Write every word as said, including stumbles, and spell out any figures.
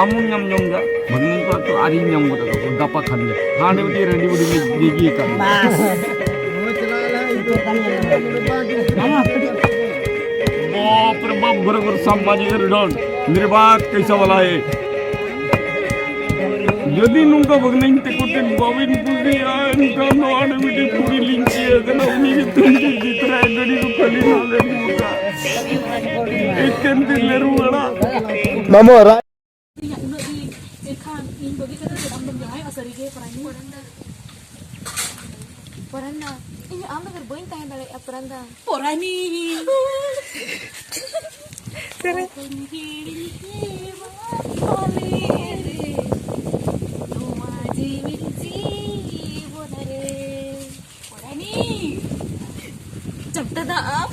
ᱟᱢ ᱦᱚᱸᱢ ᱧᱟᱢ ᱡᱚᱝ ᱜᱮᱭᱟ, ᱵᱷᱟᱹᱜᱽᱱᱤ ᱛᱟᱠᱚ ᱟᱨᱤᱧ ᱧᱟᱢ ᱜᱚᱫ ᱠᱟᱠᱚ ᱜᱟᱯᱟ ᱠᱷᱟᱱ ᱜᱮ᱾ ᱦᱟᱸᱰᱮ ᱢᱤᱫᱴᱤᱡ ᱨᱮᱰᱤ ᱵᱩᱰᱤ ᱢᱤᱫ ᱜᱮ ᱜᱮ ᱠᱟᱱᱟ᱾ ᱵᱟᱥ᱾ ᱵᱟᱯ ᱨᱮ ᱵᱟᱯ, ᱜᱷᱚᱨᱮ ᱜᱷᱚᱨᱮ ᱥᱟᱢ ᱢᱟᱹᱡᱷᱤ ᱨᱮᱰᱚᱱ᱾ ᱢᱮᱨᱮ ᱵᱟᱛ ᱠᱮᱥᱟ ᱣᱟᱞᱟ ᱦᱮ? ᱡᱩᱫᱤ ᱱᱚᱝᱠᱟ ᱵᱷᱟᱹᱜᱽᱱᱤᱧ ᱛᱟᱠᱚ ᱴᱷᱮᱱ ᱵᱟᱵᱤᱱ ᱠᱩᱥᱤᱭᱟᱜᱼᱟ, ᱮᱱᱠᱷᱟᱱ ᱱᱚᱣᱟ ᱨᱮ ᱢᱤᱫᱴᱤᱡ ᱠᱩᱲᱤ ᱞᱤᱧ ᱪᱤᱭᱟᱹ ᱠᱟᱱᱟ, ᱩᱱᱤ ᱜᱮ ᱛᱩᱧ ᱜᱤᱫᱽᱨᱟᱹ ᱜᱟᱹᱰᱤ ᱠᱚ ᱠᱷᱟᱹᱞᱤ ᱱᱚᱣᱟ ᱞᱮ ᱟᱹᱜᱩ ᱠᱟᱜᱼᱟ᱾ ᱮᱠᱮᱱ ᱛᱤ ᱞᱮ ᱨᱩᱣᱟᱹᱲᱟ᱾ ᱢᱟᱢᱚ ᱨᱟ- ᱤᱧᱟᱹᱜ ᱩᱱᱟᱹᱜ ᱫᱤᱱ, ᱮᱱᱠᱷᱟᱱ ᱤᱧ ᱵᱟᱹᱜᱤ ᱠᱟᱛᱮ ᱟᱢ ᱫᱚᱢ ᱡᱟᱶᱟᱭᱚᱜᱼᱟ ᱥᱟᱹᱨᱤ ᱜᱮ, ᱯᱚᱨᱟᱱᱤ? ᱯᱚᱨᱟᱱᱟ, ᱤᱧ ᱟᱢ ᱵᱮᱜᱚᱨ ᱵᱟᱹᱧ ᱛᱟᱦᱮᱸ ᱫᱟᱲᱮᱭᱟᱜᱼᱟ, ᱯᱚᱨᱟᱱᱟ᱾ ᱯᱚᱨᱟᱱᱤ᱾ ᱥᱮᱨᱮᱧ᱾ ᱚᱦᱚᱧ ᱦᱤᱲᱤᱧ ᱠᱮᱢᱟ ᱯᱟᱞᱮ ᱨᱮ, ᱱᱚᱣᱟ ᱡᱤᱣᱤ ᱡᱤᱵᱚᱱ ᱨᱮ᱾ ᱯᱚᱨᱟᱱᱤ᱾ ᱪᱟᱢᱴᱟ ᱫᱟᱜ ᱟᱢ᱾